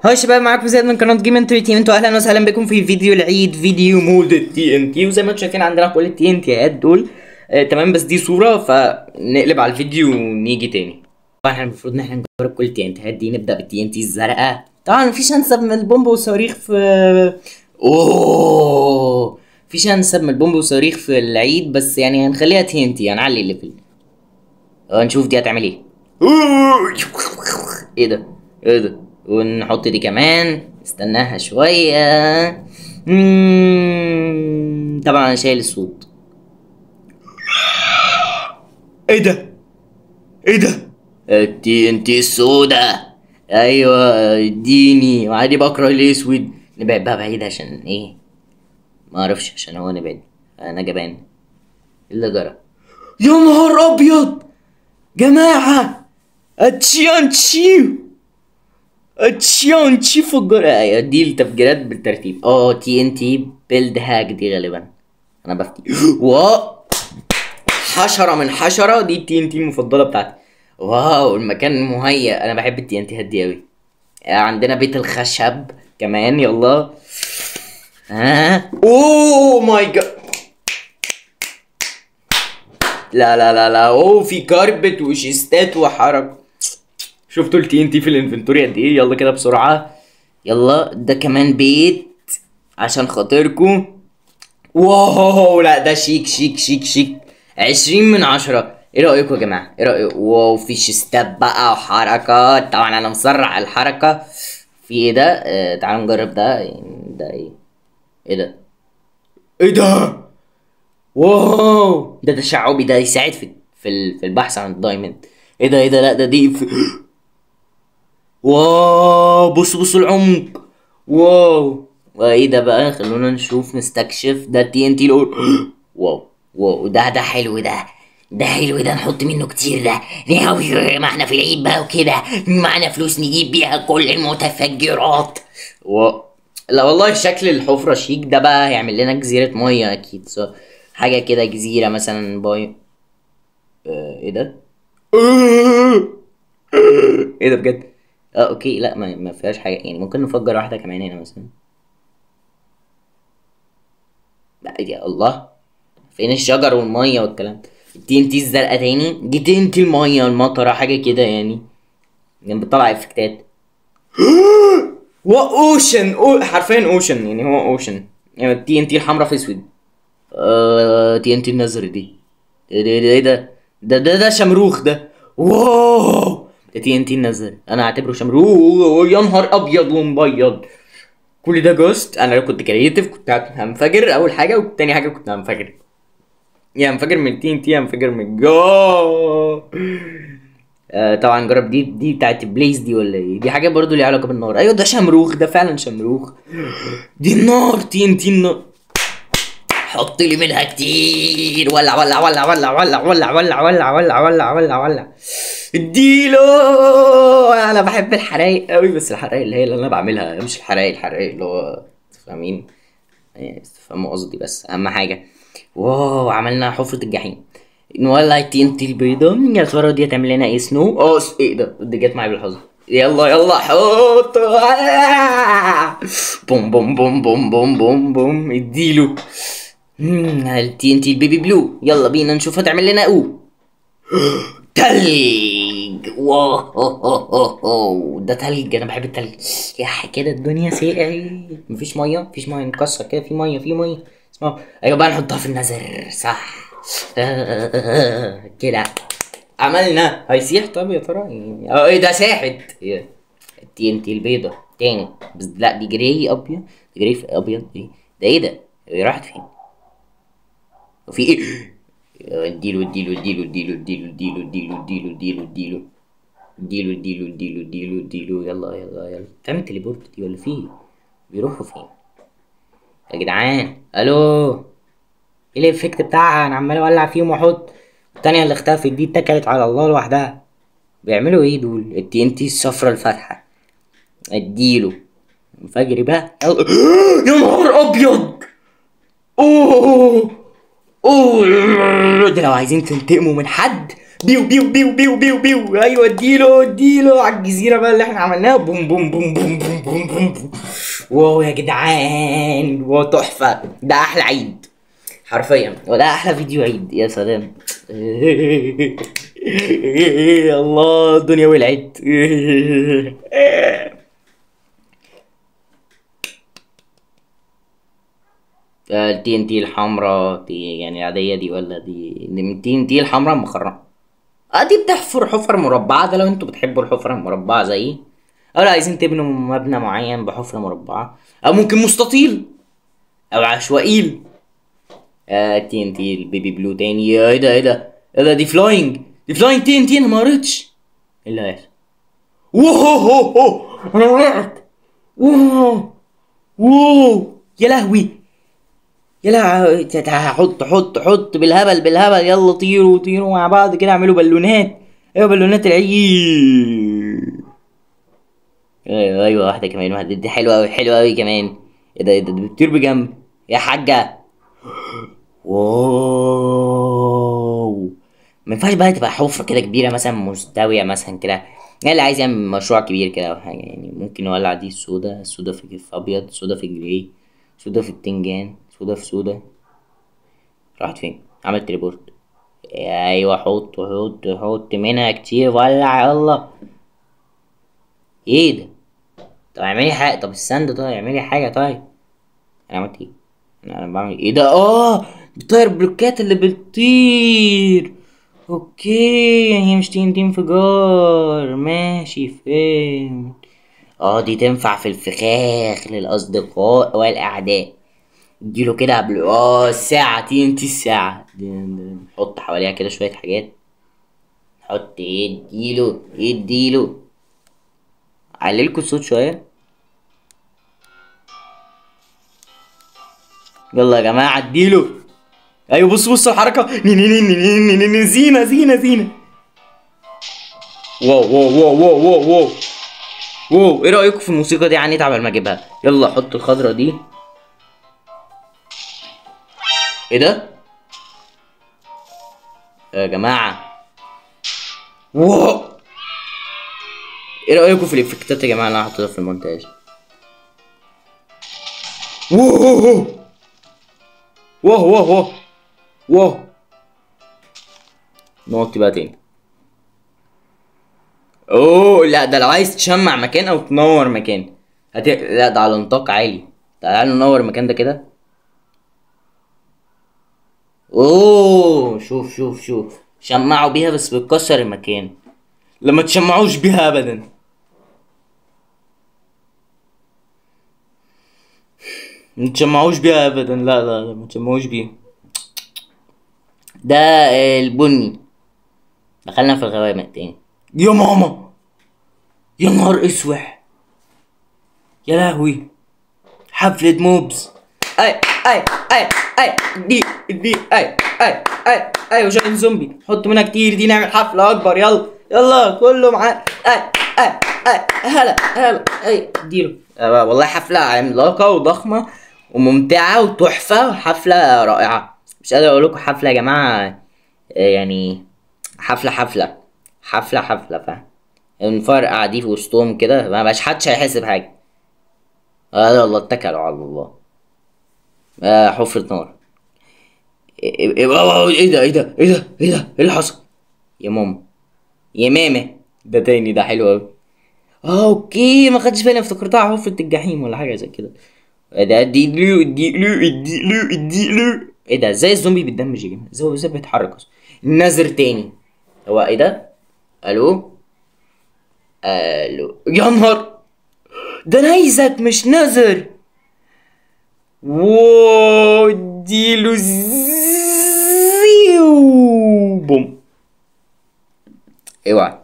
Hi شباب، معاكم زياد من قناة Game Entertainment، واهلا وسهلا بكم في فيديو العيد، فيديو mod ال TNT. وزي ما انتم شايفين عندنا كل ال TNT ات دول. تمام، بس دي صوره، فنقلب على الفيديو ونيجي تاني. طبعا احنا المفروض ان احنا نجرب كل ال TNT ات دي. نبدا بال TNT الزرقاء. طبعا مفيش انسب من البومب والصواريخ في اوه مفيش انسب من البومب والصواريخ في العيد، بس يعني هنخليها TNT، هنعلي ال level ونشوف دي هتعمل ايه. ايه ده؟ ايه ده؟ ونحط دي كمان، استناها شوية. طبعا انا شايل الصوت. ايه ده؟ ايه ده؟ ال TNT السودا. ايوه اديني، وعادي بكره الاسود. نبعد بقى بعيد عشان ايه؟ ما اعرفش، عشان هو نبعد. انا جبان. ايه اللي جرى؟ يا نهار ابيض جماعة، اتشيانتشيو اتشيانتشي فجر. ايوه دي التفجيرات بالترتيب. TNT build hack دي غالبا انا بفتي. wow، حشرة من حشرة. دي ال TNT المفضلة بتاعتي. wow، المكان مهيأ. انا بحب ال TNT هادي قوي. عندنا بيت الخشب كمان، يلا. ها، oh my God، لا لا لا لا، اوه في carpet و chest ات وحركه. شفتوا ال TNT في ال inventory قد ايه؟ يلا كده بسرعة. يلا ده كمان بيت عشان خاطركم. wow، لا ده شيك شيك شيك شيك، 20 من 10. ايه رايكم يا جماعة؟ ايه رايكم؟ wow، في chest ات بقى وحركات. طبعا انا مسرع الحركة. في ايه ده؟ تعالوا نجرب ده. ده ايه؟ ايه ده؟ ايه ده؟ wow، ده تشعبي، ده يساعد في البحث عن ال diamond. ايه ده؟ ايه ده؟ لا ده دي wow، بصوا بصوا العمق. wow، وايه ده بقى؟ خلونا نشوف نستكشف. ده TNT. wow wow، ده حلو، ده حلو، ده نحط منه كتير. ده ما احنا في العيد بقى وكده، معانا فلوس نجيب بيها كل المتفجرات. wow، لا والله شكل الحفرة شيك. ده بقى هيعمل لنا جزيرة مية اكيد، حاجة كده، جزيرة مثلا باي. ايه ده؟ ايه ده بجد؟ okay، لا ما فيهاش حاجة يعني. ممكن نفجر واحدة كمان هنا مثلا. لا يا الله، فين الشجر والمية والكلام ده؟ ال TNT الزرقاء تاني. دي TNT المية المطره، حاجة كده يعني بتطلع effect ات. و ocean، حرفيا ocean، يعني هو ocean يعني. ال TNT الحمراء في اسود. TNT النظري دي. ايه ده؟ ده ده ده شمروخ ده. wow، ده TNT النظري، انا هعتبره شمروخ. يا نهار ابيض ومبيض، كل ده ghast. انا لو كنت creative كنت هنفجر اول حاجة، وتاني حاجة كنت هنفجر. يا هنفجر من ال TNT، هنفجر من الجو. طبعا جرب دي بتاعت blaze دي ولا ايه؟ دي حاجة برضو ليها علاقة بالنار. ايوه ده شمروخ، ده فعلا شمروخ. دي النار، TNT النار. حط لي منها كتير. ولع ولع ولع ولع ولع ولع ولع ولع ولع ولع ولع ولع، اديله. انا بحب الحرايق قوي، بس الحرايق اللي هي اللي انا بعملها، مش الحرايق اللي هو فاهمين يعني، تفهموا قصدي. بس اهم حاجة. wow، عملنا حفره الجحيم. نولع ال TNT البيضاء. يا ترى دي هتعمل لنا ايه؟ snow. ايه ده؟ دي جت معايا بالحظ. يلا يلا حط. بوم بوم بوم بوم بوم بوم بوم، اديله. ال TNT ال baby blue. يلا بينا نشوف هتعمل لنا ايه. تلج. wow، ده تلج، انا بحب التلج. يا كده الدنيا ساقعه، مفيش مية، مفيش مية، نكسر كده. في مية، في مية اسمعوا. ايوه بقى نحطها في النذر، صح كده عملنا. هيسيح؟ طب يا ترى ايه ده؟ ساحت ال TNT البيضة تاني، بس لا دي gray ابيض، دي gray ابيض. دي ده ايه ده؟ راحت فين؟ وفي ايه؟ اديله اديله اديله اديله اديله اديله اديله اديله اديله اديله اديله اديله اديله اديله اديله. يلا يلا يلا. بتعمل teleport دي ولا في؟ بيروحوا فين يا جدعان؟ الو، ايه ال effect بتاعها؟ انا عمال اولع فيهم واحط. التانية اللي اختفت دي اتكلت على الله لوحدها. بيعملوا ايه دول؟ ال TNT الصفرا الفاتحة. اديله انفجري بقى. يا نهار ابيض. اوه اوه، ده لو عايزين تنتقموا من حد بيو بيو بيو بيو بيو بيو. ايوه اديله اديله على الجزيرة بقى اللي احنا عملناها. بوم بوم بوم بوم بوم بوم بوم, بوم. wow يا جدعان، wow تحفة. ده احلى عيد حرفيا، وده احلى فيديو عيد. يا سلام. الله الدنيا ولعت. ال TNT الحمراء دي يعني العادية دي ولا دي ال TNT الحمراء المخرمة؟ دي بتحفر حفر مربعة. ده لو انتوا بتحبوا الحفرة المربعة زيي، او لو عايزين تبنوا مبنى معين بحفرة مربعة، او ممكن مستطيل او عشوائيل. TNT ال baby blue تاني. ايه ده ايه ده ايه ده؟ دي flying، دي flying TNT. انا ما قريتش ايه اللي هيحصل. wow انا وقعت. wow wow يا لهوي يا لهوي. حط حط حط بالهبل بالهبل. يلا طيروا طيروا مع بعض كده، اعملوا بالونات. ايوه بالونات العيد. ايوه ايوه واحدة كمان، واحدة دي حلوة قوي، حلوة قوي كمان. ايه ده ايه ده؟ بتطير بجنب يا حاجة. wow ما ينفعش بقى تبقى حفرة كده كبيرة مثلا مستوية مثلا كده، يعني اللي عايز يعمل مشروع كبير كده او حاجة يعني. ممكن نولع دي السودا، السودا في ابيض، السودا في gray، سودا في بتنجان، سودا في سودا. راحت فين؟ عملت teleport. ايوه حط حط حط منها كتير، ولع يلا. ايه ده؟ طب اعملي حاجة، طب السند، طيب اعملي حاجة. طيب انا عملت ايه؟ انا بعمل ايه ده؟ بتطير بلوكات اللي بتطير. okay يعني هي مش TNT انفجار، ماشي فهمت. دي تنفع في الفخاخ للاصدقاء والاعداء. اديله كده قبل الساعة TNT الساعة. نحط حواليها كده شوية حاجات. نحط ايه؟ اديله اديله. عللكوا الصوت شوية. يلا يا جماعة اديله. ايوه بص بص الحركة. ني ني ني ني ني ني زينة زينة زينة. wow wow wow wow wow wow wow. ايه رأيكم في الموسيقى دي؟ عنيت عبال ما اجيبها. يلا حط الخضرة دي. ايه ده يا جماعة؟ wow ايه رأيكم في الافكتات يا جماعة اللي انا حاططها في المونتاج؟ wow wow wow wow. نوطي بقى تاني. اوه لا ده لو عايز تشمع مكان او تنور مكان لا ده على نطاق عالي. تعالوا ننور المكان ده كده. اوه شوف شوف شوف، شمعوا بيها بس بتكسر المكان. لما تشمعوش بيها ابدا. ما تشمعوش بيها ابدا. لا لا لا ما تشمعوش بيها. ده البني. دخلنا في الغوامق تاني. يا ماما يا نهار اسوح يا لهوي. حفلة mobs. اي اي اي اي دي دي اي اي اي اي وشاين زومبي. حط منها كتير دي، نعمل حفلة اكبر. يلا يلا كله معاه. اي اي اي هلا هلا اي اديله. والله حفلة عملاقة وضخمة وممتعة وتحفة، حفلة رائعة. مش قادر اقول لكم حفلة يا جماعة، يعني حفلة حفلة حفلة حفلة. فاهم؟ نفرقع دي في وسطهم كده ما بقاش حدش هيحس بحاجة. يلا اتكلوا على الله. حفرة نار. ايه ده ايه ده ايه ده ايه ده ايه اللي حصل؟ يا ماما يا ماما. ده تاني، ده حلو اوي. okay ما خدتش بالي، افتكرتها حفرة الجحيم ولا حاجة زي كده. ده اديله اديله اديله اديله. ايه ده؟ ازاي الزومبي بيتدمج يا جماعة؟ ازاي بيتحرك اصلا؟ نازر تاني. هو ايه ده؟ الو الو يا نهار ده نيزك مش نازر. wow اديله زيو بوم. اوعى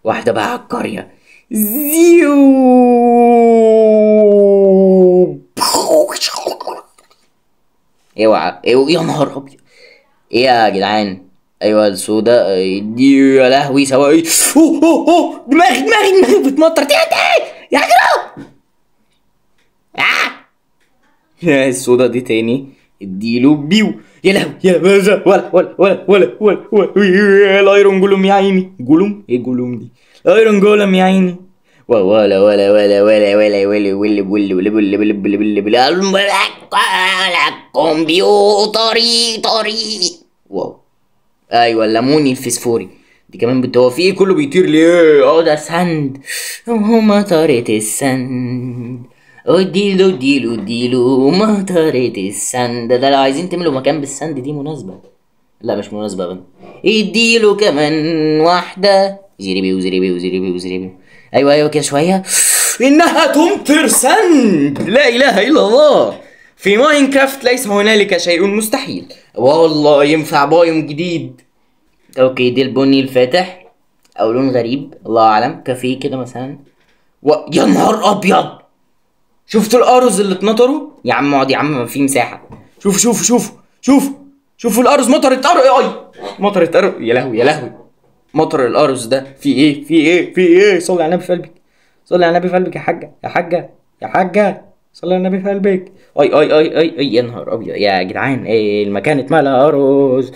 واحدة بقى على القرية. زيو اوعى يا نهار ابيض. ايه يا جدعان؟ ايوه السودا دي يا لهوي. سواء اوه اوه اوه دماغي دماغي دماغي بتمطر. تاني يا جدعان. السودا دي تاني. اديله بيو. يا لهوي يا لهوي، ولا ولا ولا ولا ولا ولا ال iron golem يا عيني. golem ايه golem دي؟ ال iron golem يا عيني. ولا ولا ولا ولا ولا ولا ولا ولا ولا ولا ولا ولا كمبيوتري طري. wow ايوه الليموني الفسفوري دي كمان. هو في ايه كله بيطير ليه؟ اه ده sand، مطرة ال sand، اديله اديله اديله مطرة ال sand. ده لو عايزين تملوا مكان بال sand دي مناسبة. لا مش مناسبة ابدا. اديله كمان واحدة. زيريبي وزيريبي وزيريبي وزيريبي. ايوه ايوه كده شوية. انها تمطر sand، لا اله الا الله. في ماينكرافت ليس هنالك شيء مستحيل. والله ينفع biome جديد. okay دي البني الفاتح او لون غريب الله اعلم، كافيه كده مثلا. يا نهار ابيض، شفتوا ال arrows اللي اتنطروا؟ يا عم اقعد يا عم، ما في مساحة. شوف شوف شوف شوف شوفوا ال arrows، مطرت arrow، اي مطرت arrow. يا لهوي يا لهوي، مطر ال arrows ده في ايه؟ في ايه؟ في ايه؟ صلي على النبي في قلبك، صلي على النبي في قلبك يا حاجة يا حاجة يا حاجة، صلي على النبي في قلبك. اي اي اي اي اي يا نهار ابيض يا جدعان، ايه المكان اتملى arrows.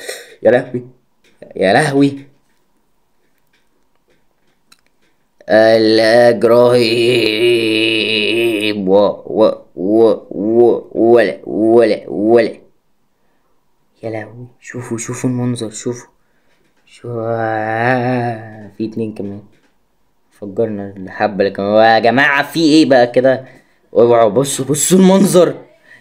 يا لهوي يا لهوي، ال lag رهيب. و و و و ولا ولا ولا. يا لهوي شوفوا شوفوا المنظر، شوفوا شوفوا. في اتنين كمان فجرنا الحبة اللي كمان يا جماعة. في ايه بقى كده؟ اوعوا، بصوا بصوا المنظر.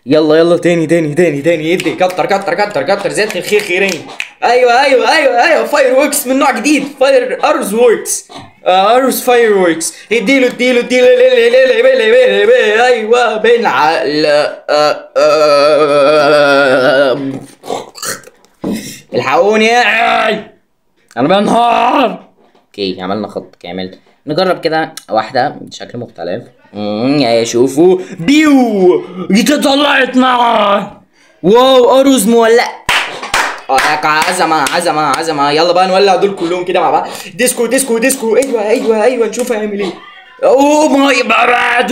يلا يلا تاني تاني تاني تاني، ادي كتر كتر كتر كتر، زيادة الخير خيرين. ايوه ايوه ايوه ايوه، fireworks من نوع جديد، fire arrows works، arrows fireworks. اديله اديله اديله، ايوه بالعقل. الحقوني انا بنهار. okay عملنا خط كامل، نجرب كده واحدة بشكل مختلف. يا شوفوا بيو طلعت معاه. wow arrows مولع. عزمه عزمه عزمه. يلا بقى نولع دول كلهم كده مع بعض. disco disco disco. ايوه ايوه ايوه، نشوف هيعمل ايه. oh my god،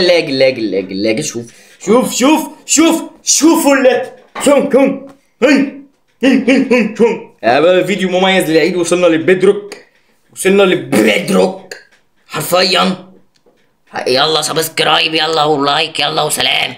lag lag lag lag. شوف شوف شوف شوف شوفوا ال كم كم هذا فيديو مميز للعيد. وصلنا لل bedrock، وصلنا لل bedrock حرفيا. يلا subscribe، يلا و like، يلا وسلام.